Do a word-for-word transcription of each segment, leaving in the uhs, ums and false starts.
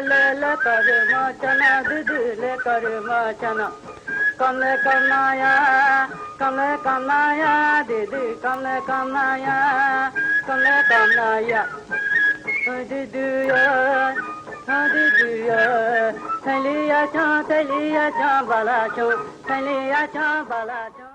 Lele kare machana, didi le kare machana. Kamle kamnaya, kamle kamnaya, didi kamle kamnaya, kamle kamnaya. Didi ya, didi ya, thaliya cha, thaliya cha, bala cha, thaliya cha, bala cha.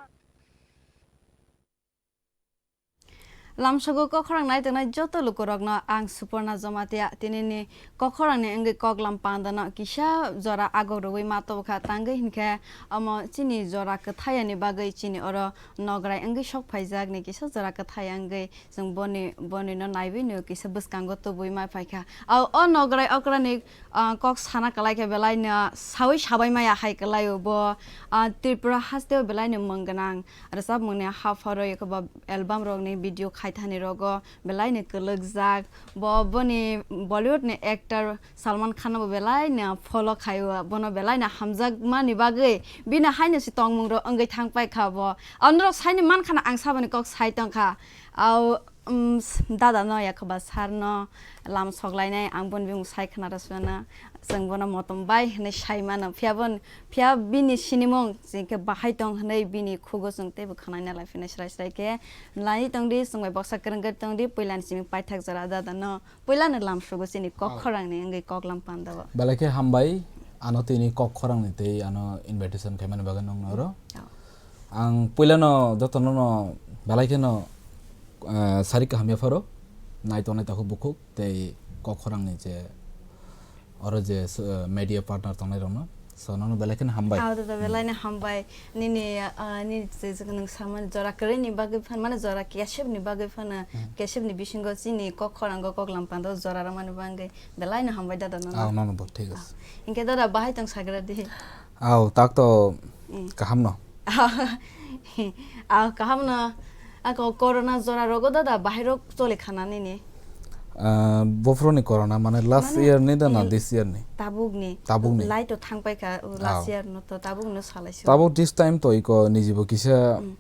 Lamsogo kokhorang nai tongnai joto lukurokno ang Suporna Jomatia. Tinini kokhorangni wngwi koklam pandano kisa jora agok rwui ma tobokha, tangwi hinkhe omo chini jora kwthayani bagwi chini oro nograi wngwi sok phaijakni kisa jora kwthai wngwi chwng boni, bonino naiwi nw kisa bwskango tubui ma phaikha. Au o nograi okrani, ah, kok sana kwlai khe belai no saui sabai maya hai kwlai o bo, ah, Tripura hasteo belai no mung gwnang. Rwchapmungni hapharo, ekoba album rokni video khaithani rogo belai ni kwlwkjak. Bo boni Bollywood ni actor Salman Khan no bo belai no follow khaio, bono belai no hamjakmani bagwi bini haino se tongmung rok wngwi thang paikha bo. Ang norok saini mankha na, ang saboni kok sai tongkha. Au, um, s-, dada no, yakoba sir no lam sok lainai, ang boni bimung sai khna rw swnano, chwng bono motom bai hinwi sai mano. Phiya bon, phiya bini sinimung chwng khe bahai tong hinwi bini khugo chwng teibo khnaina lai phino srai srai khe. Lai tong di, chwng bai boksa kwrwng kwrwng tong di, puila ni simi paithak jora dada no, puila no lam sugo chini kok Oh. khorang ni wngwi kok lam panda o. Belai khe hambai, ano tini kok khorang ni tei ano invitation khaimani bagwi nung noro. Oh. Ang puilano jotono no belai kheno, eh, sari kaham yapharo, nai tongnai takhuk bukhuk tei kok khorangni je oro je, eh, media partner tongnai rokno. So, nono belai kheno hambai. Ah, dada, belai no hambai. Nini, ah, nini je, je nwng samani jora kwrwini bagwi phan, mane jora kesep ni bagwi phano, Hmm. kesep ni bisingo chini kok khorango kok lam pando jora rwmani bagwi belai no hambai dada nono. Ah, nono bo, thik Ah, ase. Hinkhe dada bahai tong sagra di. Au, tak to Mm. kaham no. Ah, kaham no. Ako corona jora rogo dada bahai rok choli khana nini. Ah, bofroni corona mane last Mane, year ni da na mm, this year ni? Tabuk ni. Tabuk ni. Lai to thang pai kha, last Au. year no to tabuk no salai si. Tabuk this time to iko nijibo kisa Mm.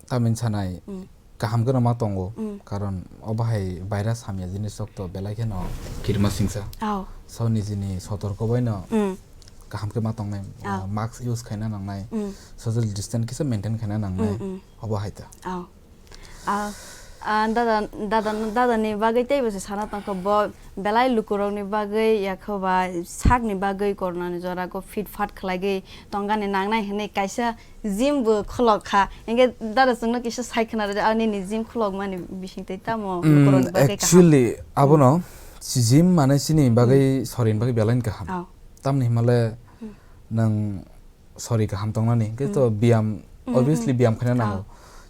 tamin sanai. Mm. Kaham kheno ma tongo, Mm. karon o bahai virus hamya jinis rok to belai kheno kirima singsa. Ao. So nijini sotorko baino Mm. kaham khe ma tongnai, Ao. ah, mask use khaina nangnai, Mm. social distance kisa maintain khaina nangnai, Mm, mm. obo hai ta. Ao. Ah, ah, dada, dada, dada ni bagwi teibo se sana tongkha bo belai lukurok ni bagwi yakho ba sak ni bagwi corona ni jora go fit fat khlai gwi tongani nangnai hinwi kaisa Gym bo khulok kha. Hinkhe dada chwngno kisa sai khna rwdi, ani ni gym khulok mani bising tei tamo Mm, lukurokni bagwi kaham. Actually, abono si gym mane chini bagwi, Mm. sorini bagwi belai kaham. Oh. Tamni himale Mm. nang sori kaham tongnani, hinkhe to Mm. biyam, Mm, obviously mm. biyam khaina nango. Oh.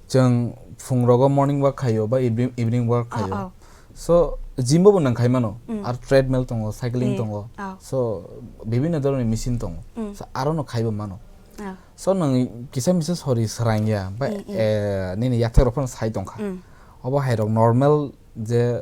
Chwng phungrogo morning walk khaio ba evening, evening walk Oh, khaio. oh. So, gym bo bo nang khai mano. Mm. Ar treadmill tongo, cycling Eh, tongo. Oh. So, bibhinno dhoroner machine tongo. Mm. So, arono khaibo mano. Oh. So, nwng kisa misa sori srang ya, ba, Mm, mm. eh, nini yathek rok phano sai tongkha. Mm. Obo hai rok normal je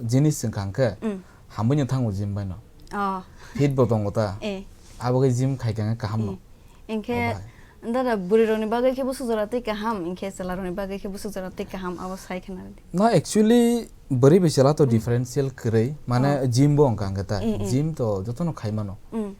jinis wngkha hwnkhe, Mm. hambai no thango gym bai no. Oh. Fit bo tongo ta. Eh. Abo khe gym khai khe kaham no. Eh. Hinkhe Obo hai. dada bwrwi rokni bagwi khe bwswk jora twi kaham, hinkhe chwla rokni bagwi khe bwswk jora twi kaham, abo sai khna rwdi. No, actually, bwrwi bai chwla to Mm. differential kwrwi. Mane Oh. gym bo wngkha hwnkhe ta. Mm, mm. Gym to jotono khai mano. Mm.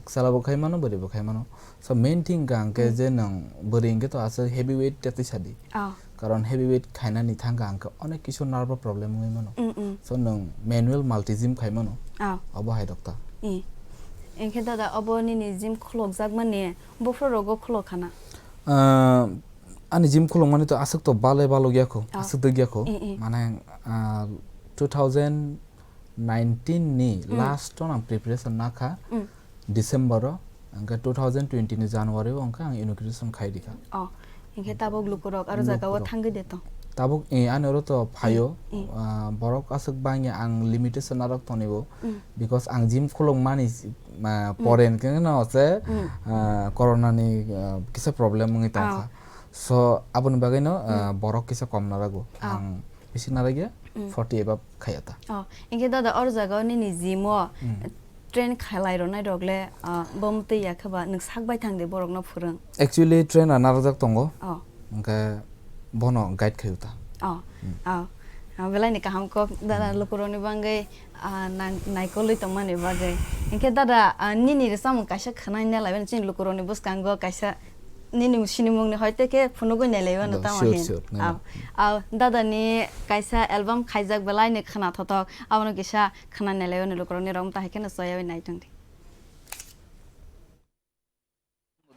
Chwla bo khai mano, bwrwi bo khai mano. So main thing ka hwnkhe Mm. je nwng bwrwi hwnkhe to aswk heavy weight te twi sadi. Oh. Karon heavy weight khainani thangkha hwnkhe onek kisu nerve o problem wngwi mano. Mm, mm. So nwng manual multi gym khai mano. Oh. Obo hai dokta. Eh. Hinkhe dada obo nini gym khulokjak mani buphuru rogo khulok khana? Ah, ani gym khulokmani to aswk to bale balok ya kho, Oh. aswk dwk ya kho. Eh, eh. Mane, ah, two thousand nineteen ni Mm. last o ang preparation nakha, Mm. December o, hwnkhe two thousand twenty ni January o hwnkhe ang inauguration khai rikha. Oh, hinkhe tabuk lukurok aro jaga o Lukurok. thangwi de to? Tabuk, eh, ani oro to phaio, Mm, mm. ah, borok aswk bangya ang limitation narok tonibo, Mm. because ang gym khulokmani, ah, Mm. pore hwnkhe no se, Mm. ah, corona ni, ah, kisa problem wngwi tongkha. Ah. So, aboni bagwi no, ah, Mm. borok kisa kom narago. Ah. Ang bisi naragya, Mm. forty above khaya ta. Oh, hinkhe dada, or jaga o nini gym o Mm. train khalai rwnai rok le, ah, bo mwtwi ya khe ba nwng sak bai thang de borok no phwrwng? Actually, trainer narwkjak tongo. Oh. Hinkhe bono guide khaio ta. Oh, Mm. oh. Ah, belai ni kaham kok, dada, hmm, lukurokni bagwi, ah, nang-, naikolwi tongmani bagwi. Hinkhe dada, ah, nini rwchapmung kaisa khwnai nai laibani chini lukurokni bwskango kaisa nini sinimungni hoi tei khe phunugwi nai laibano. Do, tamo sure, hin. Sure, nai. Aw, aw, dada ni kaisa album khaijak belai ni khwna thothok, abono kisa khwna nai laibani lukurokni rok mtahai kheno soyawi nai tongdi.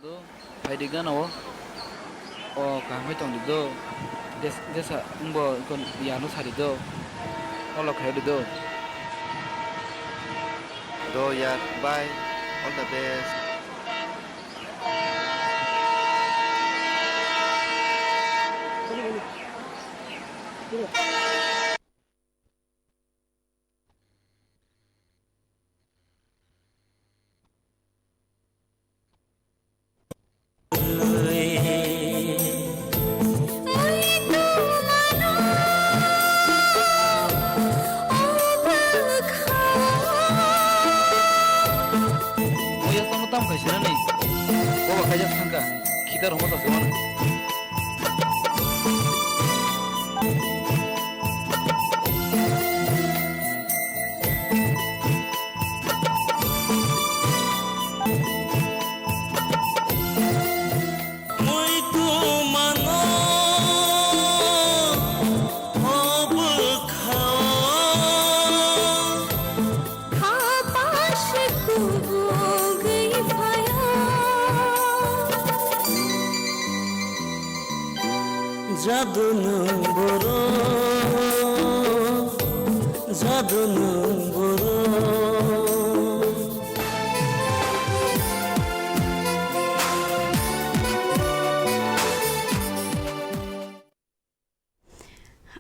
Do, phaidi gana o. O, kaham khe tongdi do. Des-, desa, wngbo, ikon, yano sari do. Olo khaidi do. Do, ya, bye. All the best. Oya tamo tam khaisirani. Boba khaijak thangkha. Khitar homo ta semana. Jadu nwng borok, jadu nwng borok.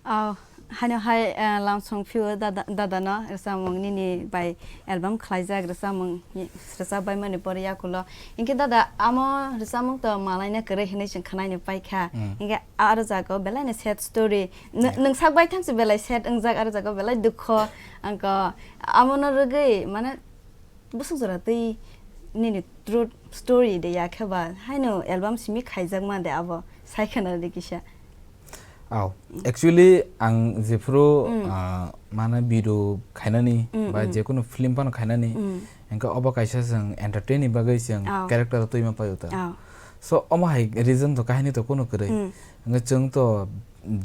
Aw, haino hai, eh, lamsong phio dada, dada no rwchapmung nini bai album khlaijak rwchapmung ni, rwchap bai mani pore yakulo. Hinkhe dada, amo rwchapmung to malaina kwrwi hinwi chwng khwnaino paikha. Mm. Hinkhe aro jaga o belai no sad story. Nw-, yeah, nwng sak bai thang se belai sad wngjak, aro jaga o belai dukho. Angkho amo no rwgwi mane bwswk jora twi nini true story de ya khe ba haino album simi khaijakma de abo sai khwna di kisa. Aw, actually, ang jephuru, mm, ah, mane video khainani, mm, ba, mm, jekunu film phano khainani, mm, hingke obo kaisa chwng entertain ni bagwi chwng, aw, character twi ma paio ta. Aw. So, omo hai reason to kahini to kunu kwrwi. Mm. Hingke chwng to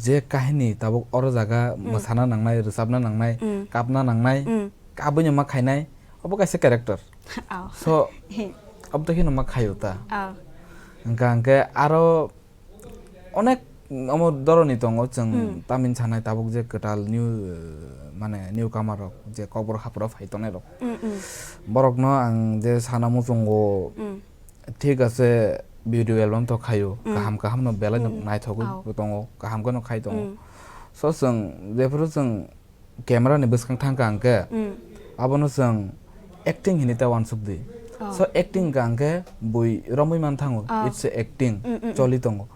je kahini tabuk oro jaga, mm, mwsana nangnai, rwchapna nangnai, mm, kapna nangnai, mm, kabui no ma khainai, obo kaisa character. Aw. So, abo to kheno ma khaio ta. Aw. Hingka hingke aro onek omo doroni tongo chwng, hmm, tamni sanai tabuk je kwtal new, eh, mane newcomer rok je kokborok hapharo phai tongnai rok. Hmm, hmm. Borokno ang je sana muchungo, hmm, thik ase video album to khaio, hmm, kaham kaham no belai no, hmm, naithogwi, aw, bo tongo, kaham kheno khai tongo. Hmm. So chwng jephuru chwng camera ni bwskang thangkha hwnkhe, mm, abono chwng acting hinwi ta uansuk di. Oh. So acting ka hwnkhe bui romwi man thango, oh, it's a acting, mm, mm, mm, choli tongo.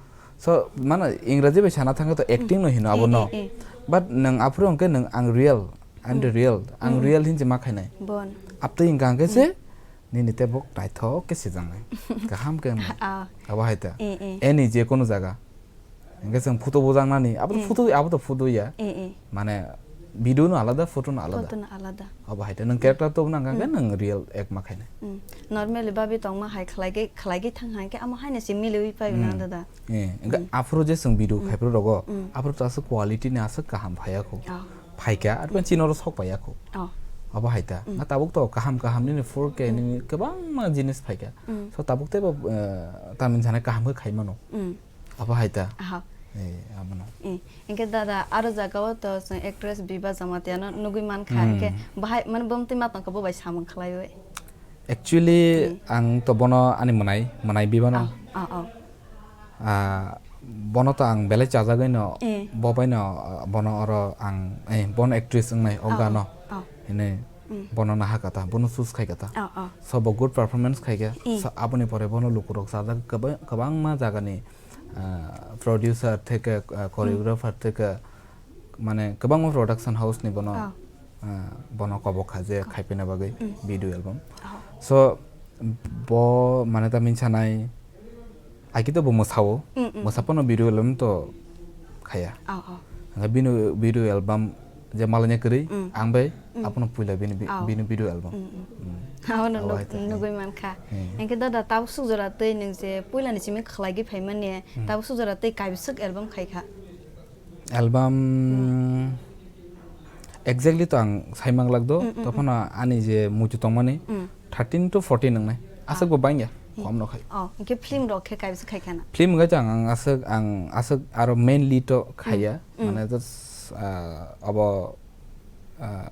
So mano Ingraji bai sana thangkhe to acting no hino, mm, abono. Eh, eh, eh. But nwng aphuru hwnkhe nwng ang real, I'm the, mm, real, ang, mm, real hinwi ma khainai. Bon. Abtwi hwnkha hwnkhe se, mm, nini tei bok naithok khe sijaknai. Kaham khe wngnai. Ah. Abo hai ta. Eh, eh. Any je kono jaga. Hingke chwng photo bujaknani, abo to, eh, photo, abo to photo ya. Eh, eh. Mane video no alada, photo no alada. Photo no alada. Abo hai ta. Nwng character to nang khe, hmm, nwng real act ma khainai. Hmm. Normally babi tongma hai khlaigwi, khlaigwi thang hai khe amo haino se miliwi pai, hmm, nang da da. Eh, hingke, hmm, aphuru je chwng video, hmm, khaiphuru rogo, hmm, aphuru to aswk quality ni aswk kaham phaiya kho. Oh. Phaikha, arokhe chini oro sok paiya kho. Oh. Abo hai ta. Mm. Na tabuk to kaham kaham nini four K, mm, nini kwbangma jinis phaikha. Mm. So tabuk teibo, eh, tamni sanai kaham khe khai mano. Mm. Abo hai ta. Aha. Eh, amo no. Eh, hingke dada, aro jaga o to chwng actress Biba Jamatia no nugwi mankha, mm, hingke bahai, mane, bo mtwi ma tongkha, bo bai samung khlaiwi. Actually, mm, ang to bono ani mwnai, mwnai Biba no. Oh, oh, oh. Ah, bono to ang belai chajagwi no, eh, bo bai no, ah, bono oro ang, eh, bono actress wngnai o, oh, gano, oh, oh, hinwi, mm, bono naha kata, bono choose khai kata. Oh, oh. So bo good performance khai khe, eh, so aboni pore bono lukurok chajak kwbang-, kwbangma jagani, ah, producer theke, ah, mm, choreographer theke, mane kwbangma production house ni bono, ah, ah, bono kobok kha je, ah, khaipina bagwi, mm, video album. Ah. So bo mane ta minsa nai, ai khe to bo mwsao, mm, mm, mwsa, mm, pono video album to khaya. Ah, ah. Hwnkhe bini video album je Malanya Kwrwi, Mm. ang bai Mm. abono puila bini bi-, Oh. bini video album. Mm, mm. Mm. Abono Abo nuk-, hai ta, nugwi eh. mankha. Eh. Hwnkhe dada tabuk suk jora twi nwng je puilani simi khlaigwi phaimani, Mm. tabuk suk jora twi kaibiswk album khaikha? Album Mm. exactly to ang sai manglak do, Mm, mm, mm. Tophano ani je muitu tongmani, Mm. thirteen to fourteen wngnai. Aswk Ah. bo bangya, Hmm. Kom no khai. Oh, hwnkhe film rok khe kaisa khai khana? Film wngkha chang ang aswk, ang aswk aro main lead o khaiya. Hmm. Hmm. Mane just, ah, abo, ah,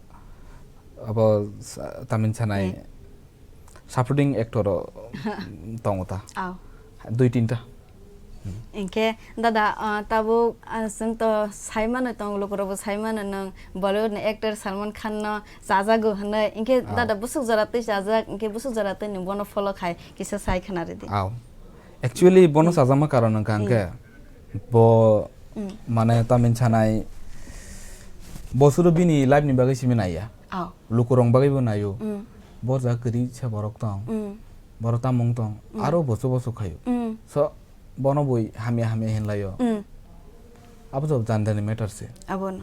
abo sa-, Tamin Sanai Hmm. supporting actor o tongo ta. Oh. Dui tinta. Hmm. Hwnkhe dada, ah, tabuk, ah, chwng to sai mano tong, lukurok bo sai mano nwng Bollywood ni actor Salman Khan no chajago hwnwi, hwnkhe Ah. dada busuk jora twi chajak, hwnkhe busuk jora twi nwng bono follow khai kisa sai khna rwdi. Aw. Actually, bono Hmm. chajakma karon wngkha Hmm. hwnkhe bo Hmm. mane Tamin Sanai bosoro bini life ni bagwi simi naiya. Aw. Lukurok bagwi bo naio. Hmm. Bo ja kwrwi se borok tong. Hmm. Borok tamung tong. Hmm. Aro boso boso khaio. Hmm. So, bono bui hamya hamya hinlaio. Hmm. Abo to jandani matter se. Abono.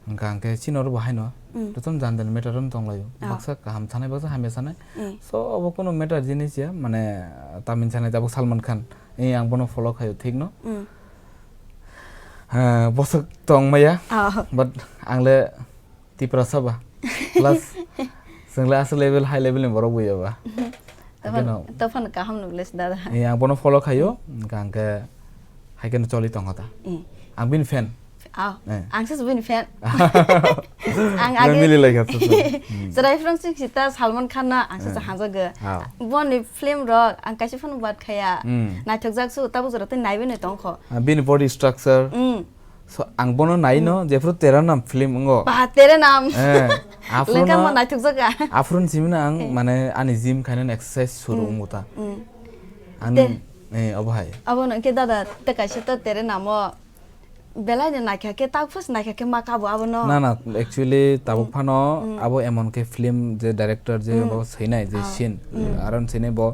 Hwnkha hwnkhe chini oro bo haino, Mm. totom jandani matter wng tonglaio. Ah. Baksa kaham sanai, baksa hamya sanai. Mm. So, obo kunu matter jinis ya, mane, Tamin Sanai tabuk Salman Khan. Eh, ang bono follow khaio, thik no? Mm. Eh, bosok tong maya, Ah. but ang le Tiprasa ba. Plus, chwng le aswk level, high level ni borok buya ba. Tophano, Again, tophano kaham nuk le se dada. Eh, ang bono follow khaio, hwnkha hwnkhe hai kheno choli tongkha ta. Eh. Ang bini fan. Ah, Eh. ang se bini fan. Ang Nang age mili lai kha, so, so. Hmm. Chwrai phrang sing sita Salman Khan no ang se Eh. Hanjago. Ah. Boni film rok ang kaisa phano bad khaya. Hmm. Naithok jak su, tabuk jora tei naiwi no tongkho. Ah, bini body structure. Hmm. So, ang bono nai no, Hmm. jephru Tere Naam film wngo. Ba, Tere Naam. Eh, aphuru Lengkha no, mo naithok jak a. Aphuru ni simi no ang, Eh. mane, ani gym khainani exercise suru Hmm. wngo ta. Hmm. Ani, Te- eh, obo hai. Abo no khe dada, te kaisa to Tere Naam o belai no naikha khe, tak phus naikha khe ma kabo abo no. Na, na, actually, tabuk Hmm. phano Hmm. abo emon khe film je director je Hmm. bo swinai je Ah. scene, Hmm. aron swinai bo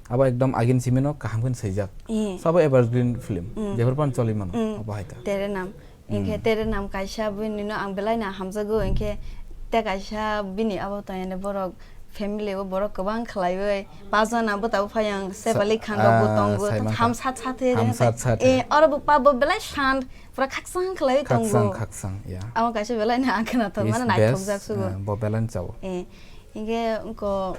abo ekdom agin simi no kaham khe swijak. Eh. So abo evergreen film, Hmm. jephru phano choli mano, Hmm. abo hai ta. Tere Naam. Hwnkhe Hmm. Tere Naam kaisa bini no ang belai no hamjago, hwnkhe te kaisa bini abo tong yani borok family o borok kwbang khlaiwi, pajana bwtabo phai ang, Saif Ali Khan rok bo ah, tongo, Saif Ali Khan. Ham sat sat he Ham re sat sat he. Eh, oro bo pa bo belai san, pura khakchang khlaiwi tongo. Khakchang, khakchang, yeah. Abo kaisa belai no ang khna thok Is mano naithok best, jak sugo. Eh, bo belai no chao. Eh, hwnkhe wngko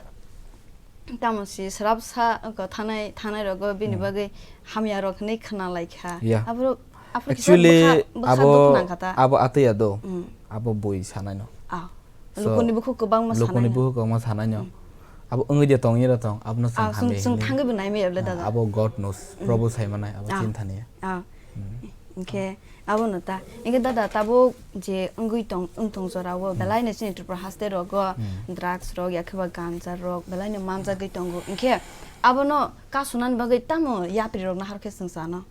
Tamo si srapsa wngkha thanai, thanai rogo bini Hmm. bagwi hamya rok hinwi khna lai kha. Yeah. Aborok, aphuru kisa Actually, bwkha, bwkha abo, dukhu nang kha ta. Abo atwi ya do. Hmm. Abo bui sanai no. Ah. So, lukuni bukhuk kwbangma sanai no. Lukuni bukhuk kwbangma sanai no. Hmm. Abo wngwi de tong, ira tong, abono chwng Ah, chwng, hamya chwng hinwi. Thangwi bo naimaya le Ah, dada. Abo God knows, Hmm. Probo sai manai, abo Ah. Chinthani ya. Ah. Hmm. Hwnkhe abono ta. Hwnkhe dada tabuk je wngwi tong, wng tong jora o, Hmm. belai no chini Tripura haste rogo Hmm. drugs rok, yakhe ba ganja rok, belai no manjagwi tongo. Hwnkhe abono kasunani bagwi tamo yapri rok nahar khe chwng sano?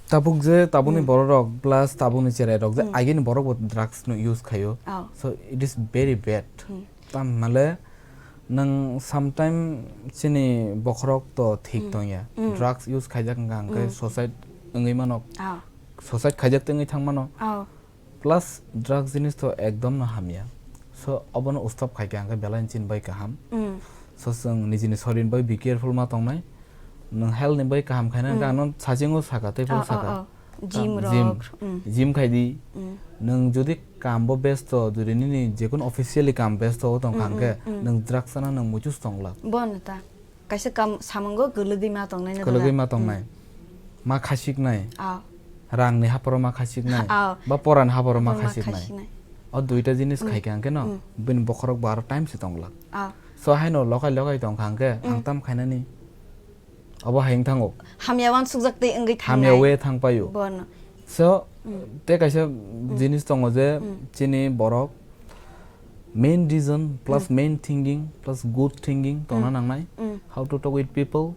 Tabuk je, tabukni Hmm. borok rok, plus tabukni cherai rok je Hmm. agini borok bo drugs no use khaio. Oh. So it is very bad. Hmm. Tam hwnle nwng sometime chini bokhorok to thik Mm. tongya. Mm. Drugs use khaijak wngkha hwnkhe Mm. suicide wngwi mano. Ah. Suicide khaijak tei wngwi thang mano. Ah. Plus drugs jinis to ekdom no hamya. So obono stop khaikha hwnkhe belai chini bai kaham. Mm. So chwng nijini sorir bai be careful ma tongnai. Nwng health ni bai kaham khaina hwnkhe Mm. ano sachingo saka tei phuru Ah, ah, saka. ah. Gym Tam rok, gym. Mm. Gym khai di. Mm. Nwng jodi kam bo besto, jodi nini jekun officially kam besto o tong Mm, kha hwnkhe, mm, mm. Nwng drugs sana nwng muchus tong lak. Bo no ta. Kaisa kam samungo kwlwgwi ma tongnai no Kwlwgwi da. Ma tongnai. Mm. Ma khasik nai. Ah. Rang ni haporo ma khasik nai. Ah. Ba pora ni haporo ma Haporo ma khasik nai. Khasik nai. O duita jinis Mm. Khai kha hwnkhe no, Mm. Bini bokhorok bo aro time se tong lak. Ah. So haino lokai lokai tong kha hwnkhe, ang Mm. Tam khainani. Obo hai wng thango. Hamya uansukjak tei wngwi thangnai. Hamya we thang paio. Bono. So, Mm. Tei kaisa Mm. Jinis tongo je Mm. Chini borok main reason plus Mm. Main thinking plus good thinking tongna Mm. Nangnai. Mm. How to talk with people,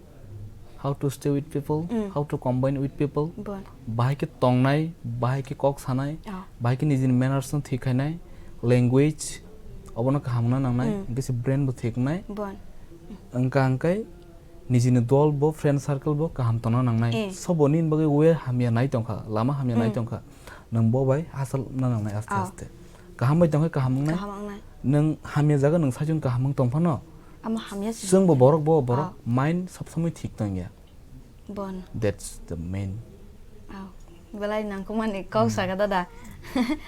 how to stay with people, Mm. How to combine with people. Bono. Bahai khe tongnai, bahai khe kok sanai, Oh. Bahai khe nijini manners no thik khainai, language, obono kaham wngna nangnai, Mm. Hwnkhe se brain bo thik wngnai. Bono. Wngkha hwnkhe Nijini dol bo, friend circle bo kaham tongna nangnai. Eh. Sobo nini bagwi way hamya nai tongkha, lama hamya nai Hmm. tongkha. Nwng bo bai hachal na nangnai aste Ah. aste. Kaham bai tongkha, kaham wngnai. Kaham wngnai. Nwng hamya jaga nwng saichung kaham wng tongphano. Amo hamya se. Chwngbo borok bo borok Ah. mind sob somoi thik tongya. Bon. That's the main. Oh. Belai nangkukmani kok Hmm. saka dada.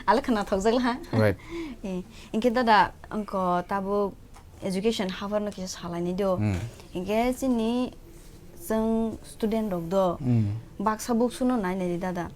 Ale khna thokjak la. Right. Eh, inkhe dada, angko tabuk education habarno kisa salaini do. Hmm. Inkhe chini chwng student rok do. Hmm. Baksa buksuno nai nai di dada.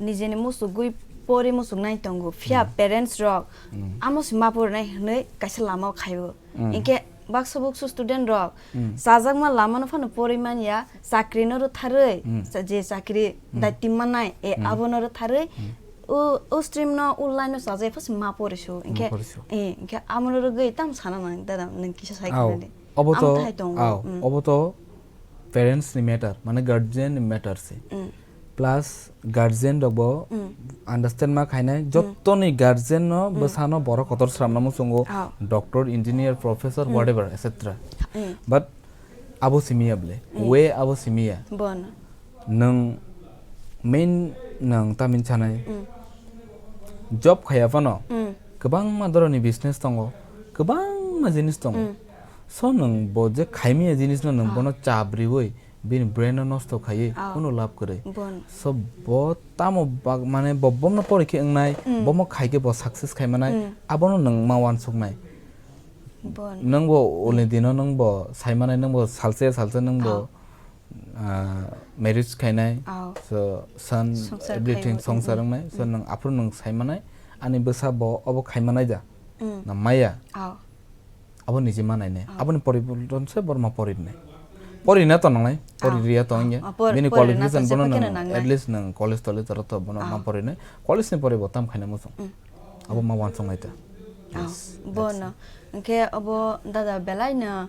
Nijeni musugwi pori musuk nai tongo. Phiya Hmm. parents rok Hmm. amo se ma porinai hwnwi kaisa lama o khaibo. Mm. Inkhe baksa buksu student rok Mm. chajakma lamano phano porwi manya, chakri no rwtharwi, Mm. sa-, je chakri Mm. daiti manai, e, Mm. abono rwtharwi, Mm. o, o stream no, o line no chajai phas ma porisu. Ma Inkhe, porisu. e, inkhe amono rwgwi tam sana nang, dada, nwng kisa sai Au, khna di. obo Amo to, thai tongo. au, Mm. obo to parents ni matter, mane guardian ni matter se. Mm. Plus guardian rok bo Mm. understand ma khainai, Mm. jottoni guardian no Mm. bwsano borok kotor sramna muchungo, Ah. doctor, engineer, professor, Mm. whatever, et cetera. Mm. But abo simiya ble, Mm. way abo simiya. Bono. Nwng main nwng tamin sanai. Mm. Job khaya phano Mm. kwbangma doroni business tongo, kwbangma jinis tongo. Mm. So nwng bo je khaimiya jinis no nwng Ah. bono chabriwi bini brain no nosto khaiwi Ah. kunu lab kwrwi. Bon. So bo tamo bag-, mane bo bomno pori khe wngnai, Mm. bomo khai khe bo success khai manai, Mm. abono nwng ma uansuknai. Bon. Nwng bo ule dino nwng bo sai manai, nwng bo salse salse nwng bo, Ah. ah, marriage khainai. Ah. So son Songsar everything khaiwi, songsar mm, wngnai. So mm. Nwng aphuru nwng sai manai, ani bwsa bo obo khai manai da. Mm. Na maya. Ah. Abo niji manai ne. Ah. Aboni poriborton se borma porinai. Porina to nangnai, Ah. Pori riya to Ah. Bini pori qualification bono nang, at least nang college tole tara to bono Ah. Ma porinai. College ni pori bo tam khaina muchung. Mm. Abo ma wansong nai ta. Ah. Yes, bono. That's it. Hwnkhe abo dada belai no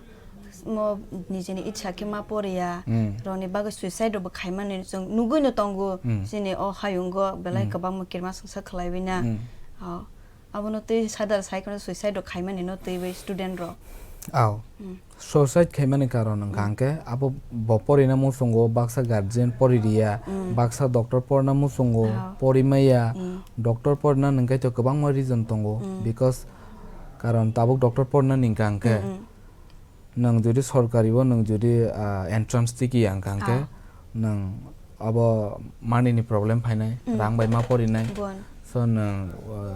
mo nijini itsa khe ma poriya. Mm. Roni bagwi suicide rok bo khaimani chwng nugwi no tongo. Mm. Chini o hayungo belai Mm. Kwbangma kirma swngsa khlaiwi na. Mm. Oh. Abono twi sadar sai kheno suicide rok khaimani no twi bai student rok. Aw. Hmm. Suicide khaimani karon wngkha Hmm. Hwnkhe abo bo porina muchungo baksa guardian pori riya, Hmm. Baksa doctor porna muchungo Aw. Pori maya, Hmm. Doctor porna nungkhe to kwbangma reason tongo Hmm. Because karon tabuk doctor porna ningkha hwnkhe Hmm, hmm. Nwng jodi sorkari o nwng jodi, ah, entrance tiki yang kang khe Ah. Nwng abo money ni problem phainai, Mm. Rang bai ma porinai. Bon. So nwng, uh,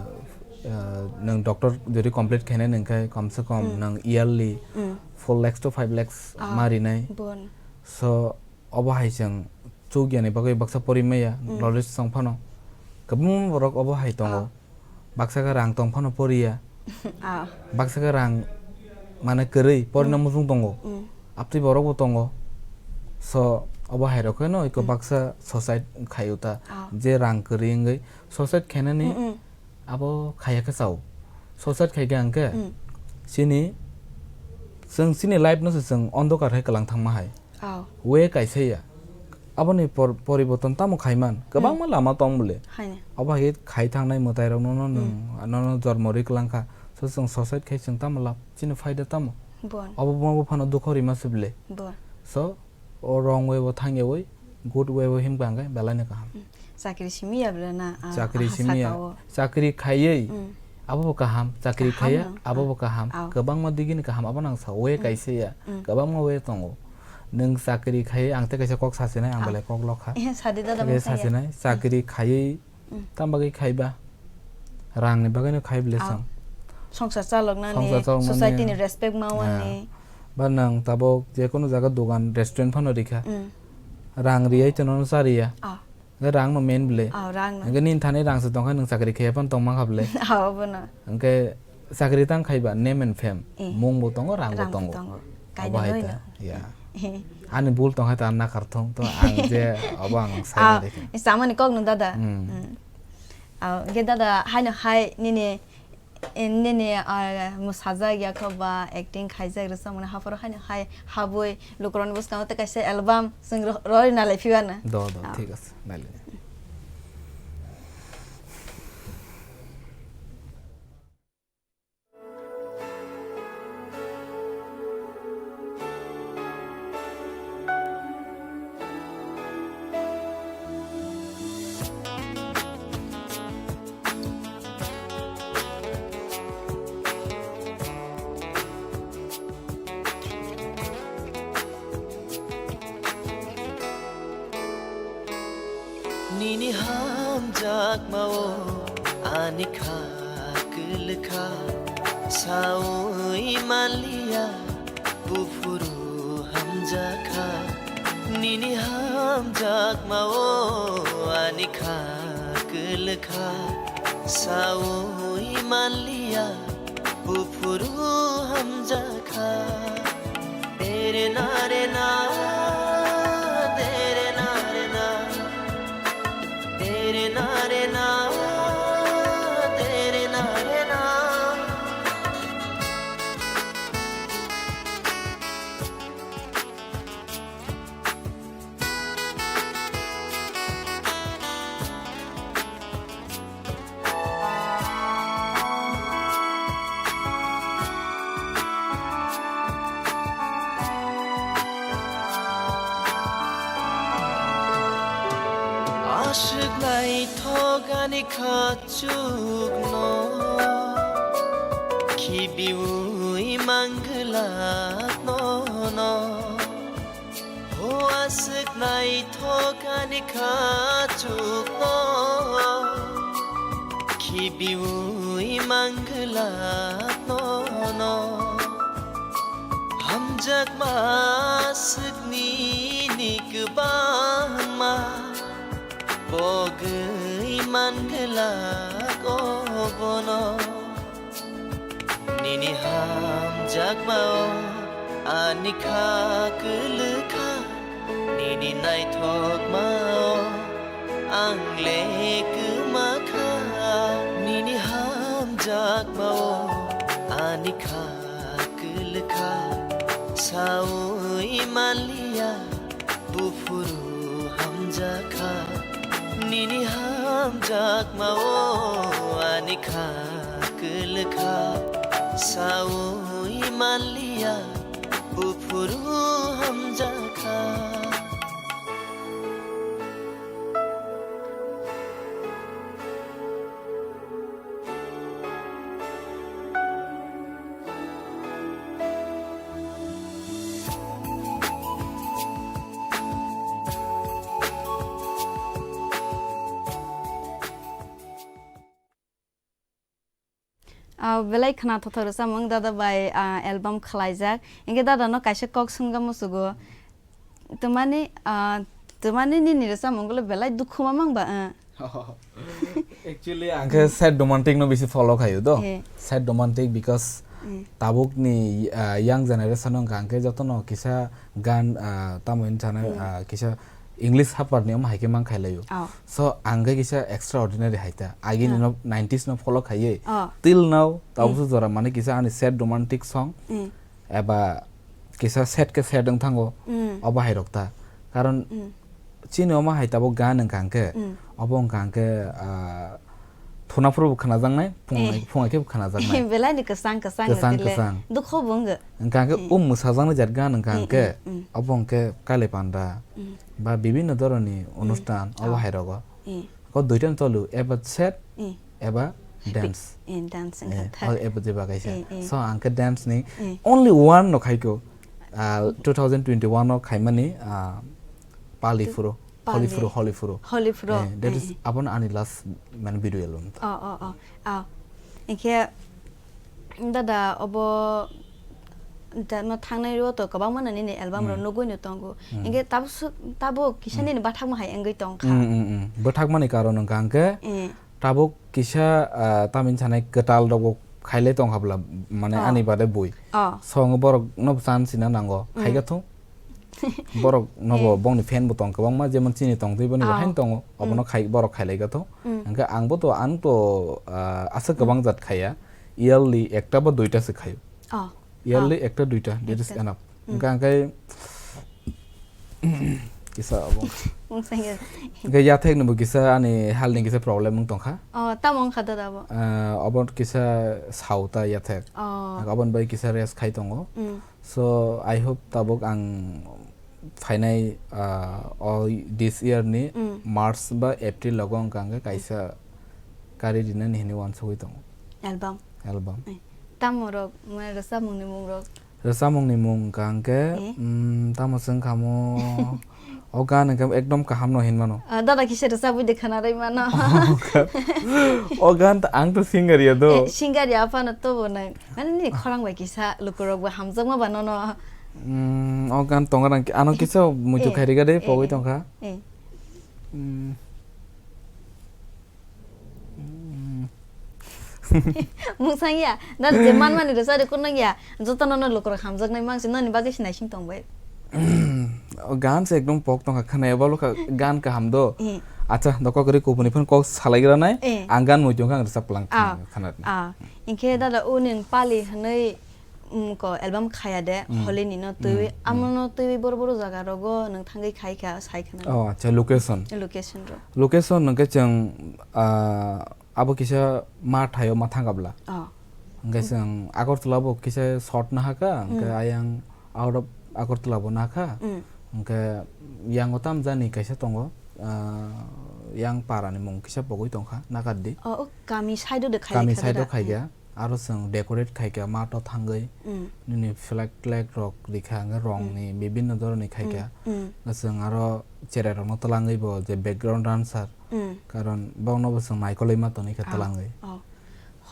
uh, nwng doctor jodi complete khainai nwng khe kom se kom Mm. Nwng yearly Mm. Four lakhs to five lakhs Ah. Ma rinai. Bon. So obo hai chwng chuk yani bagwi baksa pori maya, Mm. Knowledge chong phano. Kwbangma borok obo hai tongo. Ah. Baksa khe rang tong phano poriya. Ah. Baksa khe rang mane kwrwi porina Mm. Muchung tongo. Mm. Abtwi borok bo tongo. So obo hai rok kheno iko Mm. Baksa suicide khaio ta. Ah. Je rang kwrwi wngwi suicide khainani Mm, mm. Abo khaya khe chao. Suicide khai khe ang khe Mm. Chini chwng chini life no se chwng ondokar hai kwlang thangma hai. Aw. We kaisa ya. Aboni por-, poriborton tamo khaiman. Kwbangma Hmm. Lama tong bole. Haino. Abo hai khai thangnai mwtai rok nono nwng, Hmm. Nono jormo ri kwlang kha. So chwng suicide khai chwng tamo lab? Chini phaida tamo? Bon. Abo buma bo phano dukho rima se bole. Bon. So, o wrong way o thang yawi, good way o himkha hwnkhe belai no kaham. Hmm. Chakri simi ya bwle na, ah, chakri aha simi ya, saka o. Chakri khaiwi, hmm. Abo bo kaham, chakri khaiya, kaham no, abo bo kaham. Aw. Kwbangma digini kaham, abo nang sa, we hmm. Kaisa ya, hmm. Kwbangma we tongo. Nwng chakri khaiwi, ang tei kaisa kok sasinai, ang aw. Belai kok lokha. Eh, sadi dada. Tei sasinai, hmm. Chakri khaiwi, hmm. Tam bagwi khaiba? Rang ni bagwi no khai bwle. Aw. Chwng. Songsar chaloknani, songsar chaloknani, society ni respect ma wani. Ah. Ba nang tabok jekunu jaga dogan, restaurant phano rikha. Hmm. Rang riyai to nono chariya. Ah. Hwnkhe rang no main bwle. Oh, rang no. Hwnkhe nini thani rang se tongkha, nwng chakri khaiya phano tongma kha bwle. Oh, bono. Hwnkhe chakri tang khaiba name and fame. Eh. Mung bo tongo, rang bo tongo. Rang bo tongo. Obo hai ta. Ya. Ani bul tongkha ta nakar thung to ang je obo ang sai. Ah, rikha. Samani kok no dada. Hmm. Hmm. Ah, hwnkhe dada haino hai nini Eh, nini, ah, mwsajak ya kho ba acting khaijak rwchapmani hapharo haino hai habwi lukurokni bwskango tei kaisa album chwng ro-, rori nalai phibano. Do, do, ah. Thik ase, nailai. Ni hamjakmao ani kha kwlwkha, saui manliya buphuru hamjakha. Nini hamjakmao ani kha kwlwkha, saui manliya buphuru hamjakha. Tere na re na, tere na re na, tere na re na, tere na re na. Aswk naithok ani khachukno, khibiui mangwlak nono. O aswk naithok ani khachukno, khibiui mangwlak nono. Hamjakma aswk nini kwbangma, pogwi mangwlak obono. Nini hamjakmao ani kha kwlwkha, nini naithokmao ang le kwmakha. Nini hamjakmao ani kha kwlwkha, saui manliya buphuru hamjakha. Nini hamjakmao ani kha kwlwkha, saui manliya buphuru hamjakha. Ah, belai khwnathokthok rwchapmung dada bai, ah, album khwlaijak. Hinkhe dada no kaisa kok swngna muchugo. Twmani, ah, twmani nini rwchapmung ulo belai dukhu ma mang ba, ah. Actually, ang khe sad romantic no bisi follow khaio do. Eh. Sad romantic because Eh. tabuk ni, ah, young generation wngkha, ang khe jotono kisa gan, ah, tamo hwn sana, Hmm. ah, kisa English hapar ni omo hai khe mang khailaio. Oh. So, ang khe kisa extraordinary hai ta. Agini Hmm. no nineties no follow khaiye. Oh. Till now, tabuk Hmm. so jora mani kisa ani sad romantic song. Hmm. Eba kisa sad khe sad wng thango, Mm. obo hai rok ta. Karon Mm. chini omo hai tabuk gan wngkha hwnkhe, Mm. obo wngkha hwnkhe, ah, phuna phuru bo khwnajaknai, phung Eh. nai, phung hai khe bo khwnajaknai. Belai ni kwchang kwchang Kwchang hwnkhe le kwchang. Dukho bo wngkha. Wngkha hwnkhe Eh. um mwsajaknai jat gan wngkha Eh, hwnkhe, eh, mm. obo hwnkhe Kali Panda Mm. ba bibinno dhoroni Mm. onusthan, obo Oh. hai rogo. Eh. Ko duita no cholo, eba sad, Eh. eba Happy. Dance. Eh, dance Eh, wngkha thak. Oh, eba jeba kaisa. Eh, eh. So, ang khe dance ni Eh. only one no khaiko. Ah, two thousand twenty-one no khaimani, ah, Pali Tu-, Phuru, Pali. Holi Phuru, Holi Phuru. Holi Phuru, Eh, that eh, is eh. abon ani last, mane, video album. Oh, oh, oh, oh. Hinkhe, dada, obo, da-, no thangnai ro to kwbangma no nini album ro Hmm. nugui no tongo. Hmm. Hinkhe tabuk su-, tabuk kisa Hmm. nini bathakma hai wngwi tongkha. Hmm, hmm, hmm. Bathakmani karon wngkha hwnkhe, Eh. tabuk kisa, ah, tamni sanai kwtal rok bo khailai tongkha bwla, mane Oh. ani bade bui. Oh. So, ang borok no chance rina nango. Mm. Khaika thung. Borok no bo Eh. bongni fan bo tong kwbangma, jemon chini tong twi boni bo Oh. haino tongo. Obono Mm. khai, borok khailai ka thung. Mm. Hwnkhe ang bo to, ang to, ah, aswk Mm. kwbang jat khaiya. Yearly ekta ba duita se khaio. Oh. Yearly Oh. ekta duita, that is Ekta. enough. Mm. Hwnkhe ang khai kisa abo. Mung sengke. Hwnkhe yathek ni bo kisa ani health ni kisa problem wng tongkha. Oh, tamo wngkha da abo? Ah, abo kisa sauta yathek. Oh. Hwnkhe aboni bai kisa rest khai tongo. Mm. So, I hope tabuk ang phainai, ah, o this year ni Mm. March ba April logo wngkha hwnkhe kaisa kari rinani hinwi uansugui tongo. Album? Album. Eh, tamo rok, mane rwchapmung ni mung rok? Rwchapmung ni mung wngkha hwnkhe, Eh? mm, tamo se wngkha mo, O gan hwnkhe ekdom kaham no hinmano. Ah, dada kisa rwchabwi de khwna rwi mano. O gan ta ang to singer ya do. Eh, singer ya phano tobo nang. Mane ni khorang bai kisa lukurok bo hamjakma ba nono. Mm, o gan tongo nang ano kisa muitu eh, khairi gade eh, pogwi eh, tongkha. Eh. Mm. Mungsang ya, dan je manmani rwchari kunang ya, joto nono lukurok hamjaknai mangsi noni bagwi se naising tongbai. O gan se ekdom pok tongkha khwnaya balo kha gan kaham do. Eh. Acha dokok ri kubuni phone kok salaigra nai, eh, ang gan muitu ang rwchap lang ah, khana. Ah, inkhe dada unin pali hwnwi um, ko album khaya de, mm, holi ni no twi, mm, amo no twi boro boro jaga rogo nang thangwi khai kha, sai khana. Oh, acha, location. Location ro. Location nang khe chwng, ah, abo kisa ma thaio ma thangabla. Oh. Hwnkhe chwng Agartala bo kisa shot na haka, hwnkhe mm, ayang out of Agartala bo na kha. Mm. Hwnkhe yango tam jani kaisa tongo, ah, yang para ni mung kisa pogwi tongkha, nakardi. Oh, oh, kami side o de khai kami kha side o da. Khai kha. Mm. Aro chwng decorate khaikha mato thangwi, mm, nini flag, flag rok rikha, hwnkhe rong mm, ni bibinno dhoroni khaikha. Mm, mm. Chwng aro cherai rokno twlangwi bo je background dancer, mm, karon bokno bo chwng naikolwi ma tonwi kha ah, twlangwi. Oh.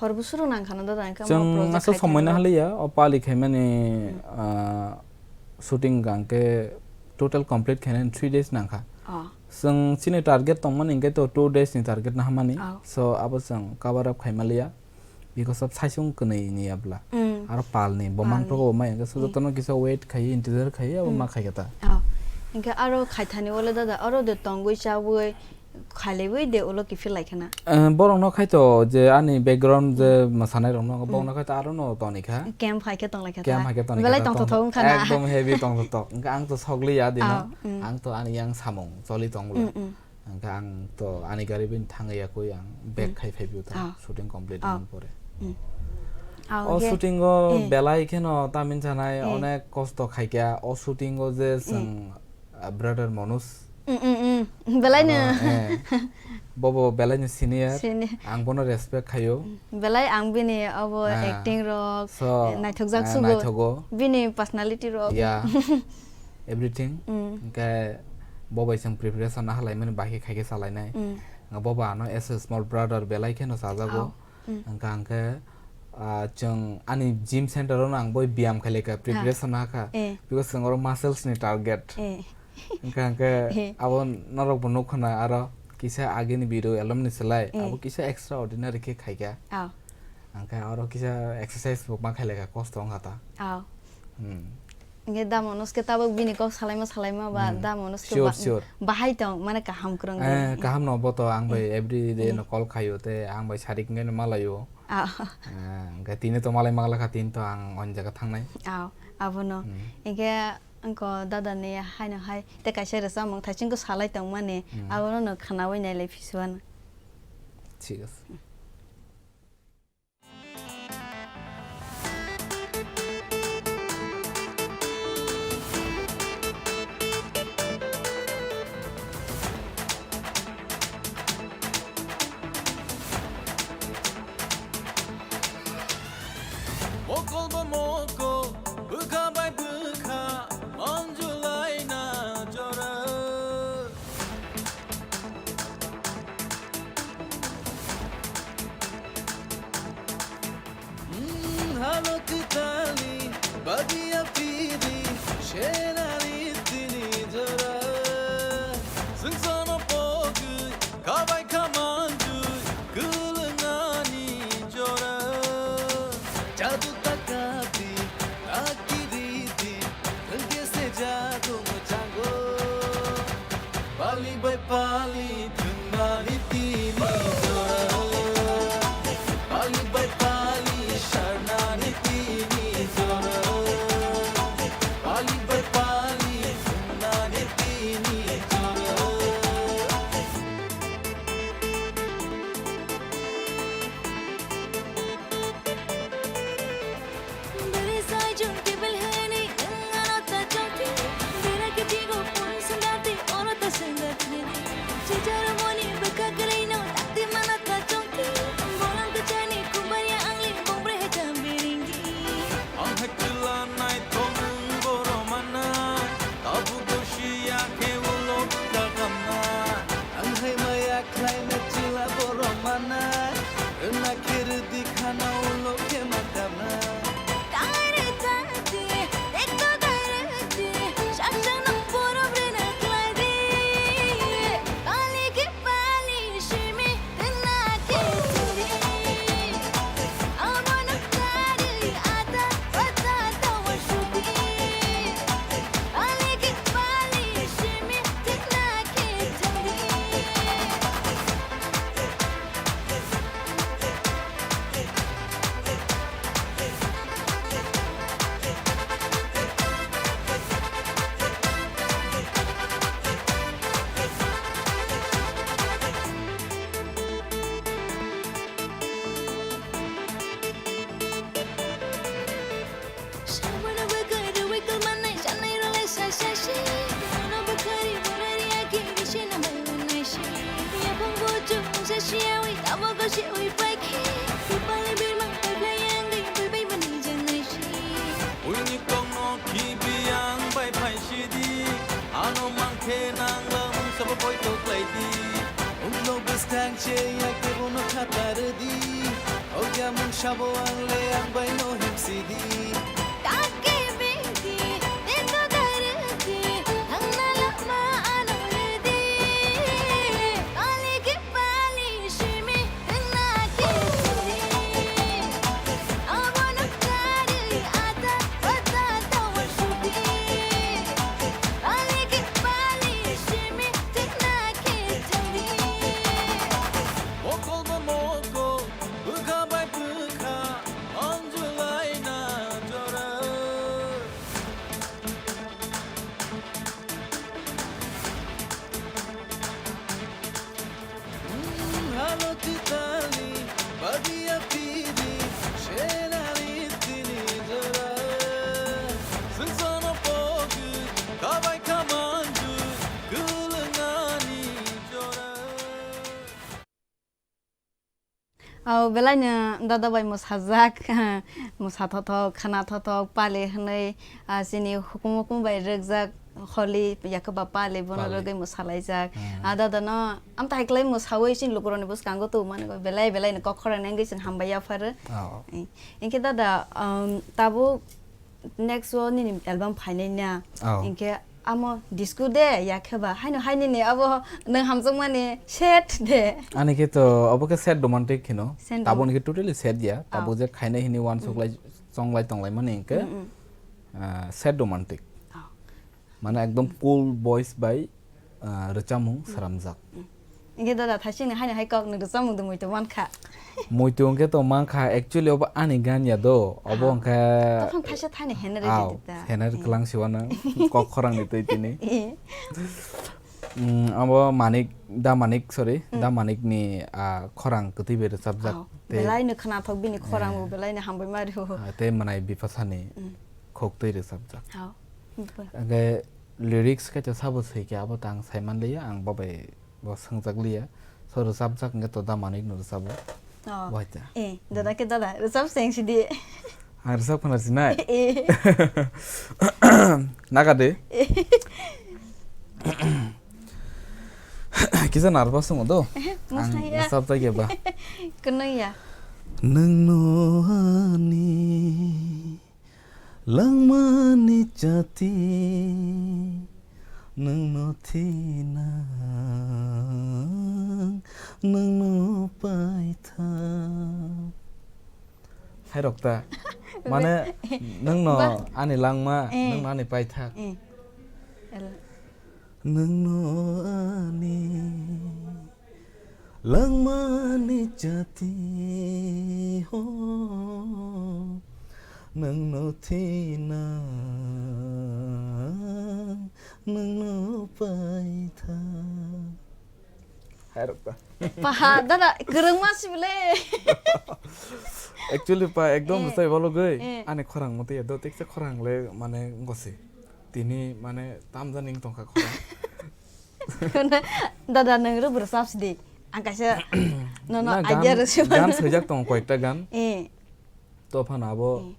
Hor bwswk rok nang khana dada, hwnkhe chwng omo project aswk khai somoi thangwi. Nahaliya, o pali khaimani, mm, ah, shooting hwnkhe total complete khainani three days nangkha. Oh. Chwng chini target tongmani hwnkhe to two days ni target nahamani. Oh. So abo chwng cover up khaimaliya. Because of saisung kwnwi ni abla. Mm. Aro pal ni bo mang palni. Togo bo mai hwnkhe so hmm, jotono kisa wait khai, intezar khai, abo hmm, ma khai kata. Oh. Hwnkhe aro khaithani wale dada, aro de tongwi chawi khailaiwi de ulo kiphil lai khana. Eh, borok no khai to je ani background je hmm, mwsanai rok no, hmm, borok no khai to aro no toni kha. Camp hai khe tong lai kha ta. Camp hai khe tong lai kha ta. Belai tong thok thok wng kha na. Ekdom heavy tong thok thok. Hwnkhe ang to sogli ya dino. Oh, hmm. Ang to ani yang samung choli tong bwla. Hmm, hmm. Hwnkhe ang to ani gari bai thangwi yakwi ang back hmm, khai phaibi ta ah, shooting complete ah, wngmani pore. Hmm. Ah, o hwnkhe shooting o eh, belai kheno tamni sanai eh, onek kosto khaikha. O shooting o je hmm, chwng, ah, brother Manoj. Hmm, hmm, hmm. Belai no. Ano, eh, bobo belai no senior. Senior. Ang bono respect khaio. Hmm. Belai ang bini obo ah, acting rok, so, eh, naithokjak ah, sugo. Naithogo. Bini personality rok. Yeah. Everything. Mm. Hwnkhe bo bai chwng preparation na halaimani bahai khe khai khe salainai. Mm. Hwnkhe bo bo ano as a small brother belai kheno chajago. Oh. Mm. Hwnkhe ang khe, ah, chwng ani gym center o no ang boi biyam khai lai kha, ha, preparation na kha. Eh. Because chwng oro muscles ni target. Eh. Hwnkhe ang khe eh, abo norok bo nuk khna aro kisa agini video alum ni slai, eh, abo kisa extraordinary khe khai kha. Oh. Ang khe aro kisa exercise bo ma khai lai kha, kosto wng kha ta. Oh. Hmm. Hingke da Manoj ke tabok bini kok salaima salaima ba, hmm, da Manoj ke sure, ba-, sure, bahai tong, mane kaham kwrwng de. Eh, kaham no bo to ang bai hmm, every day hmm, no call khaio te ang bai sarik hingke no malaio. Ah. Eh, hingke tini to malai magla kha, tini to ang on jaga thangnai. Ah, abono. Hmm. Hingke angko dada ni haino hai te kaisa rwchapmung thaising ko salai tong mani, hmm, abono no khwnawi nailai phisuano. Thik ase. Mokol ba mokol, bwkha bai bwkha, manjulai na jora. Cheya kebono khatar di, o ya mung sabo ang le ang bai no himsi di. Kake bengki, tento darki, ang na lama ano di. Pali ki pali shimi, tengna ke churi. Abono kari ata, ata tawa shudi. Pali ki pali shimi, tengna ke churi. Mokol ba mokol, bwkha bai bwkha, manjulai na jora. Hmm, halo titali, badia pidi, shenari tini jora. Sengsono pogu, kabai kamanju, kulengani jora. Au, belaino dada bai mwsajak, mwsathothok, khwnathothok, pali hwnwi, ah, chini hukumu hukumu bai rwkjak holi, yakhe ba pali, bono Pali. rwgwi mwsalaijak. Hmm. Ah, dada no amtaiklai mwsawi chini lukurokni bwskango tubumani belai belaino kok khorang nangwi chwng hambai yapharo. Oh. Eh, hinkhe dada, um, tabuk next o nini album phainai na, Oh. hinkhe amo disco de, yakhe ba haino hai nini abo nwng hamjakmani set de? Ani khe to abo khe sad romantic hino. Sad Tabuk rom- ni khe totally sad ya. Tabuk Oh. je khainai hini uansuk Mm. lai, chonglai tonglaimani hinkhe, Mm, mm. ah, sad romantic. Oh. Mane ekdom cool voice bai, ah, rwchapmung Mm. sramjak. Mm. Hinkhe dada, thaisingni haino hai kok nwng rwchapmung de muitu mankha. Muitu hinkhe to mankha, actually obo ani gan ya do, obo Ah. hinkhe Tophan thaisa thani henry Au, di da. henry Eh. kwlang siwana kok khorang ni twi tini. Eh. Mm, abo Manik, Da Manik, sorry, Mm. Da Manik ni, ah, khorang kwtwi bai rwchapjak. Au, Tei, belaino khwnathok bini khorang bo Eh. belaino hambai ma rwo. Ah, tei mwnai Bipasani Mm. khok twi rwchapjak. Au. Bipasa. Hinkhe lyrics khe to sabo swi khe abo tang saiman liya, ang bo bai bo swngjak liya. So rwchapjak hinkhe to Da Manik no rwchabo. Oh. Waita. Eh, dada khe dada, rwchap seng sidi. Ang rwchap khna sinai. Eh. Naga de. Eh. Kisa nervous wngo do. Eh, Ang masa ya. rwchap jagya ba. Kono ya. Nwng no ani Langmani chati, nwngno thinang, nwngno paithak. Hai rok ta. Mane, nwngno Ba- ani langma, Eh. nwngno ani paithak. Eh. El- Nwngno ani langmani chati ho, nwngno thinang, nwngno paithak. Hai rok ta. Paha, dada, kwrwngma si bole. Actually, pa, ekdom Eh. bwsai bologwi, Eh. ani khorang motwi ya do, teksa khorang le, mane, ngosi. Tini, mane, tamjani wng tongkha khorang. Dada, nwng rw bwrw chap sidi. Ang kaisa nono Na, idea gan, rw sima. gan swijak tongo koyekta gan. Eh. To phano abo Eh.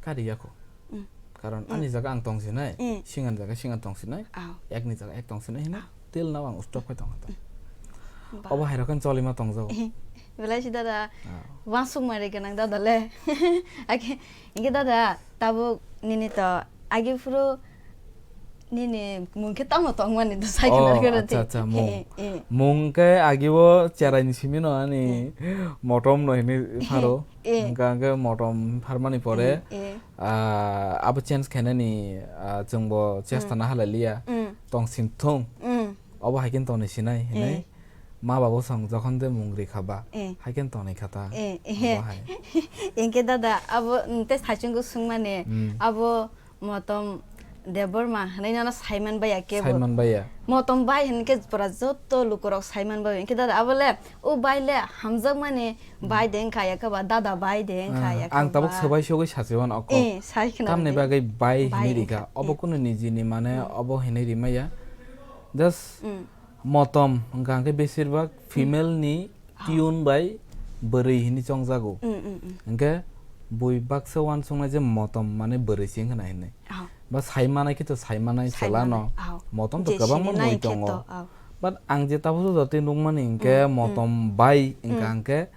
kari yakho. Mm. Karon Mm. ani jaga ang tong sinai, Eh. singan jaga singan tong sinai, Aw. ekni jaga ek tong sinai hino, Aw. till now ang stop khai tongkha to. Ba. Obo hai rokhe cholima tongjago. Eh. Belai si dada, Ah. wansuk mari gwnang dada le. Ake, inke dada, tabuk nini to agi phuru Nini mung khe tamo tongmani to sai Oh, khna rwgwi rw acha, di. Acha, mung. Eh, eh. Mung khe agi o cherai ni simi no ani Eh. motom no hini pharo. Eh. Hwnkha hwnkhe motom pharmani pore, Eh, eh. ah, abo change khainani, ah, chwng bo chesta Mm. na halai liya. Mm. Tong sin thung. Mm. Obo hai khe tongni sinai hinwi. Eh. Ma babu song jokhon de mung ri kha ba. Eh. Hai khe tongni kha ta. Eh, eh. Obo hai. Inke dada abo, mm, te saichung go swngmani. Mm. Abo Motom Debbarma hwnwi nono saiman baiya kebo. Saiman baiya. Motom bai hwnkhe pura joto lukurok saiman bai. Hwnkhe dada abo le, o bai le hamjakmani bai de wngkha ya khe ba dada bai de wngkha Ah, ya khe ang tabuk ba. swbai sogwi sachiwan oko. Eh, sai khna Tamni di. bagwi bai Bai hinwi wngkha. rikha. Obo Eh. kunu nijini mane Mm. obo hinwi rimaya. Just Mm. motom wngkha hwnkhe besir bak Mm. female ni Ah. tune bai bwrwi hinwi chongjago. Mm, mm, mm. Hwnkhe bui baksa uansuknai je motom mane bwrwi se wngkha na hinwi. Ah. Ba sai manai khe to sai manai Sai chwla manai. no. Ah. Motom to Je kwbangma sinina mui khe tongo. to, ah. But ang je tabuk jotoi nukmani hinkhe, mm, mm, motom bai hinkha, mm, hinkhe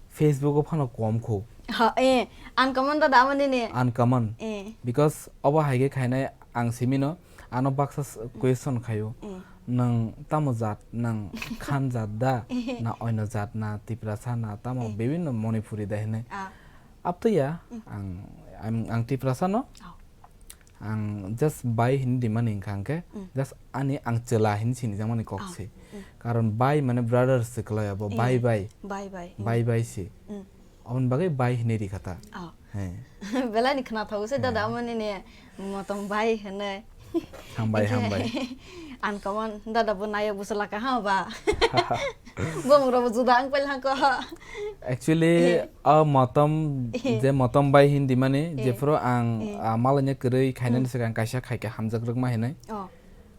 Facebook o phano kom khu. Ha, eh, uncommon da dama nini. Uncommon. Eh. Because obo hai khe khainai ang simino, ano baksa s-, mm, question khaio. Eh. Nwng tamo jat, nwng Khan jat da, eh, na oino jat, na Tiprasa, na tamo, eh, bibinno Manipuri da hinai. Ah. Abtwi ya, mm, ang, ang, ang Tiprasa no. Oh. Ang just bai hinwi rimani wngkha hwnkhe, mm, just ani ang chwla hinwi sinijakmani kok, oh, se. Mm. Karon bai mane brothers se kwlai abo, eh, bai bai. Bai bai, mm. Bai bai se. Mm. Aboni bagwi bai hinwi rikha ta. Oh. He. Belai ni khna thago se, he, dada, amani ni motom bai hinwi. Hambai, hambai. Uncommon, dada bo nayok bo se laka ha ba. Bomung rok bo juda ang pel ha ko. Actually, eh, a motom, eh, je motom bai hindi mani, eh, jephuru ang, eh, a, malanya kwrwi khainani, hmm, swkang kaisa khaikhe hamjak rwkma hinwi. Oh.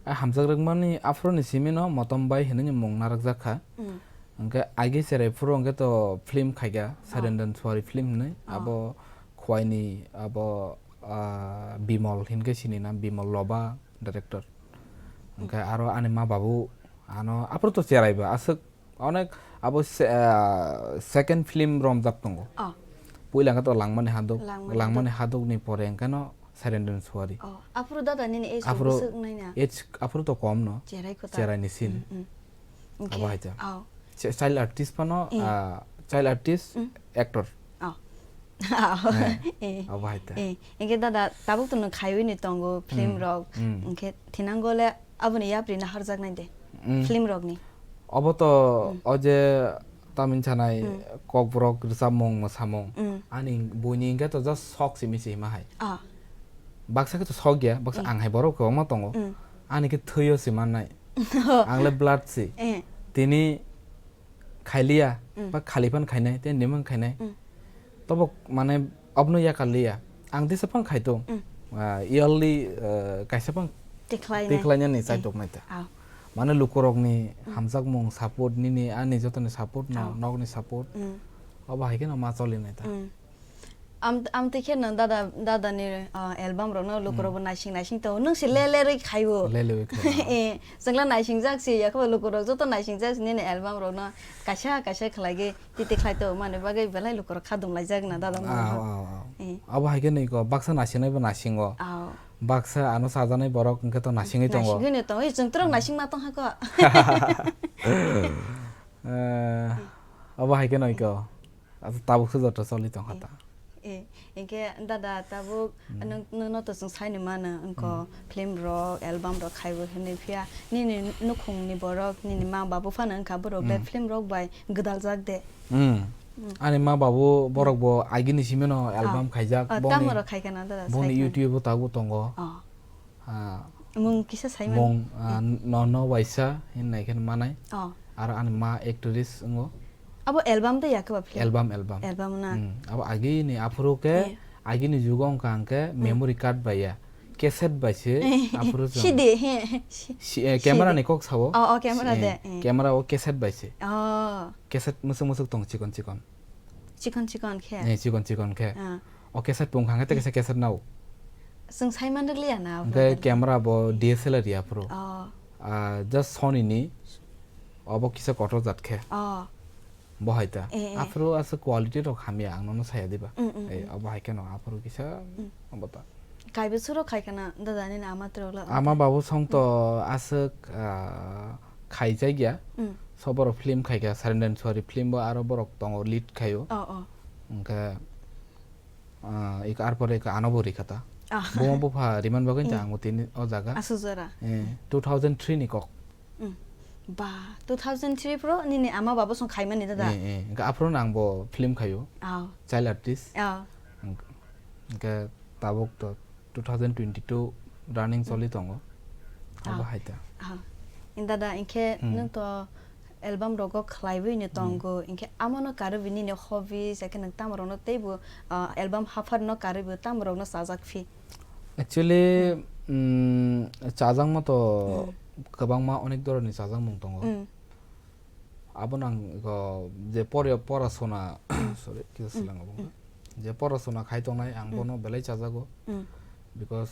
A hamjak rwkmani aphuru ni simi no motom bai hinwi mung narwkjak kha. Hmm. Hwnkhe agi cherai phuru hwnkhe to film khaikha, oh, Sarendan Suari film hinwi. Oh. Abo Khwaini, abo, ah, Bimol hinkhe sini na, Bimol Loba director. Hwnkhe aro ani ma babu ano aphuru to cherai ba aswk onek abo se-, ah, second film romjak tongo. Oh. Puila hwnkhe to Langmani Haduk, Langmani Langmani Haduk. Haduk ni pore hwnkhe no Sarendan Suari. Oh, aphuru dada nini age rok bwswk wngnai na? Age aphuru to kom no. Cherai kho ta. Cherai ni sin. Mm, mm. Abo hai ta. Oh. Ch-, child artist phano, eh, ah, child artist, mm, actor. Oh. Eh, eh, abo hai ta. Eh, hwnkhe dada tabuk to nwng khaiwi ni tongo film, mm, rok. Mm. Hwnkhe thinango le aboni yapri naharjaknai de, mm, film rokni. Obo to, mm, o je tamni sanai, mm, kokborok rwchapmung, mwsamung. Mm. Ani buini hwnkhe to just sok simi se hima hai. Ah. Baksa khe to sok ya, baksa, mm, ang hai borok kwbangma tongo. Mm. Ani khe thwio se mannai. Ang le blood se. Eh. Tini khailiya, mm, ba khali phan khainai, tei nimang khainai. Mm. Tobo mane abono yakar liya. Ang tisa phang khai tong. Mm. Ah, yearly, ah, kaisa phang tikhlai nai. Tikhlai nani, mm, chai tok nai ta. Ah. Mane lukurokni, mm, hamjakmung support, nini ani jotoni support no, ah, nokni support. Mm. Obo hai khe no ma choli nai ta. Mm. Am, am twi khe no dada, dada ni, ah, album rok no lukurok, mm, bo naising naising tongo. Nwng se le le rwi khai o. Le le rwi khai o. Eh, chwng le naising jak si, yakhe bo lukurok joto naising jak si nini album rok no kaisa kaisa khlai gwi. Titi khlai tongmani bagwi belai lukurok kha dum laijak na dada mani. Aw, aw, aw. Eh. Abo hai khe nwi ko baksa nasinai bo nasingo. Aw. Baksa ano chajaknai borok hwnkhe to nasingwi tongo. Nasingwi no tongo. Ei, chwng twrwk nasing ma tong ha ko. Eh, abo hai khe nwi ko. Abo tabuk se joto choli tong kha ta. Eh, eh, hwnkhe dada tabuk, hmm, nwng, nwng no to chwng sai ni mano wngko, hmm, film rok, album rok khai bo hinwi phiya nini nukhung ni borok, nini ma babu phano wngkha borok le, hmm, film rok bai gwdal jak de. Hmm. Hmm. Ani ma babu borok bo agini simi no album khaijak, ah, boni, tamo rok khai khana dada, boni sai khana. YouTube o tabuk tongo. Oh. Ah, mung kisa sai mano? Mung, ah, hmm, no, no waisa hinwi khe manai. Oh. Aro ani ma actress wngo. Abo album de ya khe ba film? Album, album. Album na? Hmm, abo agini aphuru khe, eh, agini jugo wngkha hwnkhe, hmm, memory card bai ya, cassette bai se aphuru chwng. C D, he. Si, eh, camera ni kok sao? Oh, oh, camera si, de, eh, eh. Camera o cassette bai se. Oh. Cassette mwswk mwswk tong chikon chikon. Chikon chikon khe? Eh, chikon chikon khe. Ah. O cassette pung kha hwnkhe tei kaisa cassette nao. Chwng sai man rwk liya na, hwnkhe camera bo D S L R ya aphuru. Oh. Ah, just Sony ni. Obo kisa kotor jat khe. Oh. Bo hai ta. Eh, eh. Aphuru asa quality rok hamya ang nono saya diba. Mm, mm, eh, mm. Obo hai khe no aphuru kisa, mm, obo ta. Kaibo suro khai khana dada nini ama twrwk la. Ama babu song to, mm, aswk, ah, khaijak ya. Mm. So borok film khai kha, Sarendan Suari film bo aro borok tongo lead khaio. Oh, oh. Hwnkhe, ah, ik-, arpore ik ano bo rikha ta. Ah. Buma bupha riman bagwi ta, mm, ang bo tini o jaga. Aswk jora. Eh, two thousand three ni kok. Mm. Ba, two thousand three pro nini ama baba song khaimani dada? Eh, eh. Hwnkhe aphuru no ang bo film khaio. Oh. Child artist. Oh. Hwnkhe tabuk to two thousand twenty-two running, mm, choli tongo. Abo, oh, hai ta. Oh. Dada, hwnkhe, hmm, nwng to album rogo khlaiwi ni, hmm, tongo. Hwnkhe amo no karwi nini hobby, je khe nwng tamo rok no teibo, ah, album haphar no karwi bo tamo rok no chajak phi? Actually, hmm, mm, chajakma to, hmm, kwbangma onek dhoronni chajakmung tongo. Hmm. Abono ang, o, je pore-, porasona, sorry, kisa, mm, slang obo wngkha. Mm. Je porasona khai tongnai, ang, mm, bono belai chajago. Mm. Because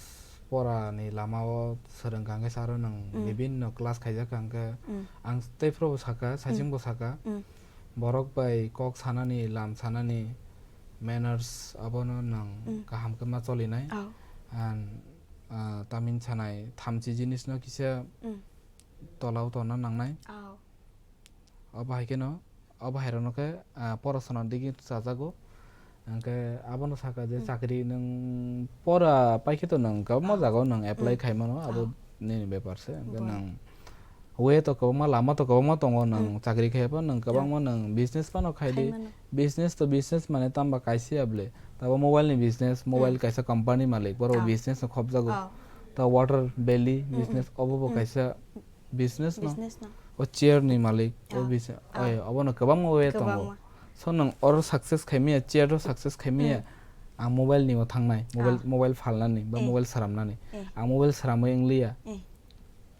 Pora ni lama o swrwng kha hwnkhe sir o nwng Mm. bibinno class khaijak kha hwnkhe Mm. ang tei phuru bo sakha, Mm. saichung bo sakha. Mm. Borok bai kok sanani, lam sanani, manners abono nwng Mm. kaham khe ma cholinai. Oh. And, ah, tamni sanai thamchi jinis no kisa Mm. tola o tonna nangnai. Oh. Obo hai kheno, obo hai rokno khe, ah, porasona digi chajago. Hwnkhe abono sakha je Hmm. chakri nwng pora paikhe to nwng kwbangma Ah. jagao nwng apply Hmm. khaimano, abo Ah. nini bepar se. Hwnkhe Bo. nwng way to kwbangma, lama to kwbangma tongo, nwng Hmm. chakri khe phano nwng kwbangma nwng business phano khai di. Khaimano. Business to business mane tamba kaisa ya bwle. Tabo mobile ni business, mobile Hmm. kaisa company malik, borok Ah. business no khopjago. Ah. Ta water belly Hmm, hmm. business, obo bo Hmm. kaisa business no. Business no. O chair ni malik, o Ah. business, Ah. Oi, obo no kwbangma way tongo. Kwbangma. So nwng oro success khaimaya, chair o success khaimaya, Hmm. ang mobile ni o thangnai, mobile, Ah. mobile phalnani, ba Hmm. mobile sramnani. Hmm. Ang mobile sramwi wngliya. Hmm.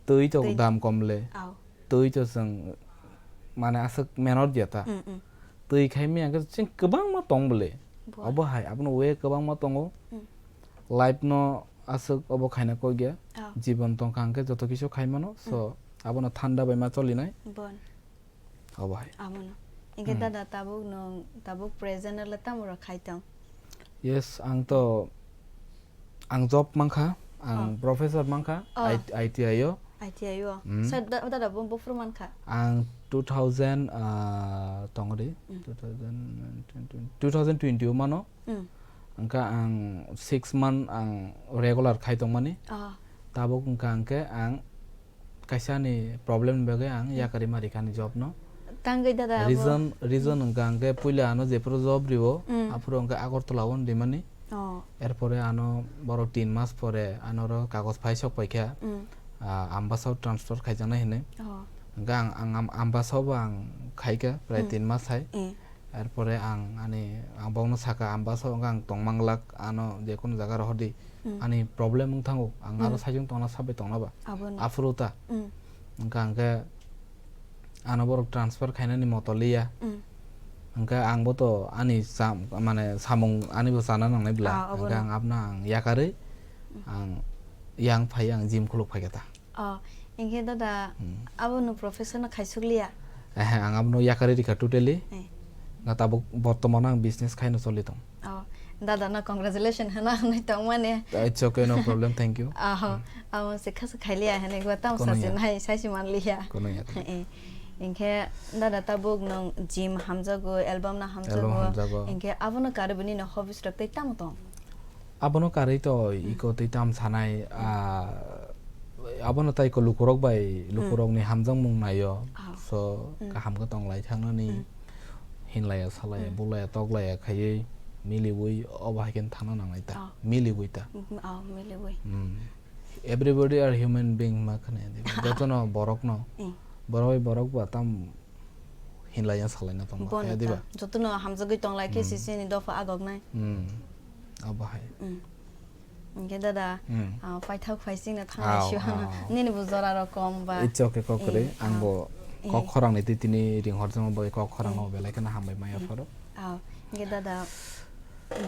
Twi to Twi. Dam kom le. Aw. Twi to chwng mane aswk menor diya ta. Hmm, hmm. Twi khaimaya hwnkhe chwng kwbangma tong bwle. Bo. Obo hai, abono way kwbangma tongo. Hmm. Life no aswk obo khaina kok ya. Ah. Jibon tongkha hwnkhe joto kisu khai mano. So, Hmm. abono thanda bai ma cholinai. Bon. Obo hai. Abono. Hwnkhe Hmm. dada tabuk nwng, tabuk present le tamo rok khai tong? Yes, ang to, ang job mankha, ang Oh. professor mankha, Oh. I T I o. I T I o. Hmm. Sir, da-, dada bo, bo phuru mankha? Ang two thousand, ah, tongri, Hmm. two thousand, two thousand twenty o mano. Hmm. Hwnkha ang six month ang regular khai tongmani. Ah. Tabuk hwnkha hwnkhe ang kaisa ni problem ni bagwi ang Hmm. yakarwi ma rikha ani job no. Tangwi dada abo. Reason, reason Hmm. hwnkha hwnkhe puila ano jephuru job rio, Hmm. aphuru hwnkhe Agartala o rimani. Oh. Erpore ano borok tin mas pore ano oro kagoj phai sok paikha. Hmm. Ah, Ambasa o transfer khaijaknai hinwi. Oh. Hwnkhe ang, ang Am-, Ambasa o bo ang khaikha prai Hmm. tin mas hai. Hmm. Erpore ang ani, ang bokno sakha, "Ambasa o wngkha ang tongmanglak, ano jekunu jaga rohordi, Hmm. ani problem wng thango, ang aro Hmm. saichung tongna sabai tongna ba." Abono. Aphuru ta. Hmm. Wngkha hwnkhe ano borok transfer khainani moto liya. Hmm. Hwnkhe ang bo to ani sam-, mane samung ani bo chana nangnai bwla. Ah, abono. Hwnkhe ang abna ang yakarwi Hmm. ang yang phai ang gym khuluk phaikha ta. Oh, hwnkhe dada, Hmm. abo nwng profession no khaisuk liya? Ehe, ang abono yakarwi rikha totally. Eh. Na tabuk bortoman ang business khaino choli tong. Oh, dada no congratulations hwnna hwnwi tongmani. It's okay, no problem, thank you. Aho, Hmm. abo se khasa khailiya hwnwi gwa tamo Kono sasi ya. Nai saisi manliya. Kono ya. Eh, hwnkhe dada tabuk nwng gym hamjago, album no hamjago. Album hamjago. Hwnkhe abono karwi bini no hobbies rok tei tamo tong? Abono karwi to Hmm. iko twi tam sanai, Hmm. ah, abono tai ko lukurok bai, Hmm. lukurokni hamjakmung naio. Ah. So, Hmm. kaham khe tonglai thangmani Hmm. hinlaiya, salaia, Hmm. bulaia, toklaia khaiwi, miliwi, obo hai khe thangna nangnai ta. Ah. Miliwi ta. Hmm, ah, miliwi. Hmm. Everybody are human being ma khna di. Jotono borokno, Hmm. borok bai borok ba tam hinlaiya, salaina tongo. Bono Kaya diba? Ta. Jotono hamjagwi tonglai khe Hmm. sisini dopha agoknai. Hmm. Abo hai. Hmm. Hwnkhe dada, Hmm. ah, paithak phaisingno thanglai Ao, sio hano. Ao. Nini bo jora rok kom ba. It's okay, kok kwrwi. Eh, Ang ah. Bo Eh. Kok khorang ni twi tini ring horjama bai kok khorang no Hmm. belai kheno hambai maya Hmm. phoro. Ao. Hwnkhe dada,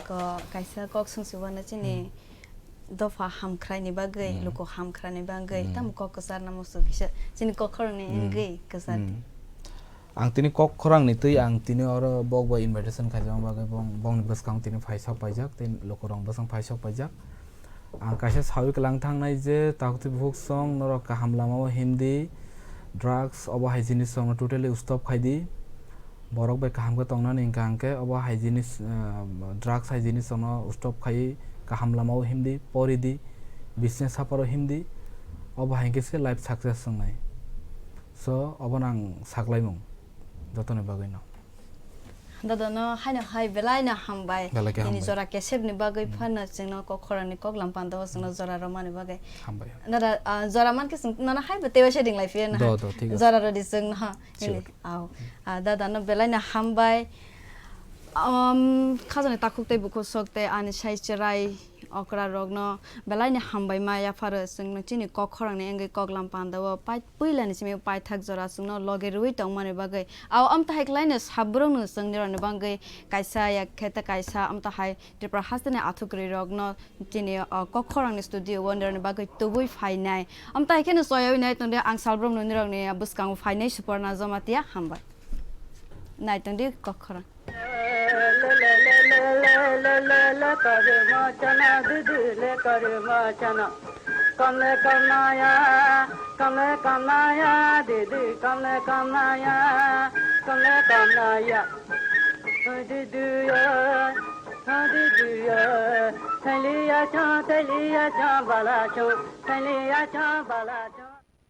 ko kaisa kok sung si wano chini Hmm. dopha hamkhrai ni bagwi, Hmm. Luku hamkhrai ni bagwi, Hmm. Tamo kok kwchar na musu kisa chini kok khorang ni Hmm. Wngwi kwchar. Hmm. Ang tini kok khorang ni twi ang tini oro bok bai invitation khaijak bagwi bong-, bongni bwskang tini phai sok paijak, tei lukurok bwsang phai sok paijak. Ang kaisa sawi kwlang thangnai je, takhuk twi bukhuk song norok kaham lama o himdi, drugs obo hai jinis song no totally stop khaidi. Borok bai kaham khe tongnani hwnkha hwnkhe obo hai jinis, ah, drugs hai jinis song no stop khaiwi kaham lama o himdi, poridi, business saparo himdi, obo hai khe se life success wngnai. So, obono ang saklaimung jotoni bagwino. Dada no haino hai belai no hambai. Belai khe Nini hambai. Jora kesep ni bagwi Hmm. Phano chwngno kok khorang ni kok lam panda o chwngno Hmm. Jora romani bagwi. Hambai. Dada, ah, jora man khe chwng nono hai bo teibo se ring lai phiya na. Do, do, thik ache. Jora rodi chwngno. Sure. Nini, au. Ah, dada no belai no hambai. Um, khajani takhuk tei bukhuk sok tei ani sai cherai Okra rokno belaini hambai ma yapharo, chwngno chini kok khorangni wngwi koklam pandao pai-, puilani simi paithak jora chwngno loge rwui tongmani bagwi. Ao amtahai klaino sabborokno chwng nirokni bagwi kaisa ya khe ta kaisa amtahai Tripura hasteni athukwrwi rokno chini, o, kok khorangni studio o nirokni bagwi tubui phainai. Amtahai kheno choyaui nai tongdi ang salbrumno nirokni bwskango phainai Suparna Jamatia, hambai. Nai tongdi kok khorang. Kamle kamnaya, kamle kamnaya, didi, kamle kamnaya, kamle kamnaya. Didi ya, didi ya, thaliya cha, thaliya cha, bala cha, thaliya cha, bala cha.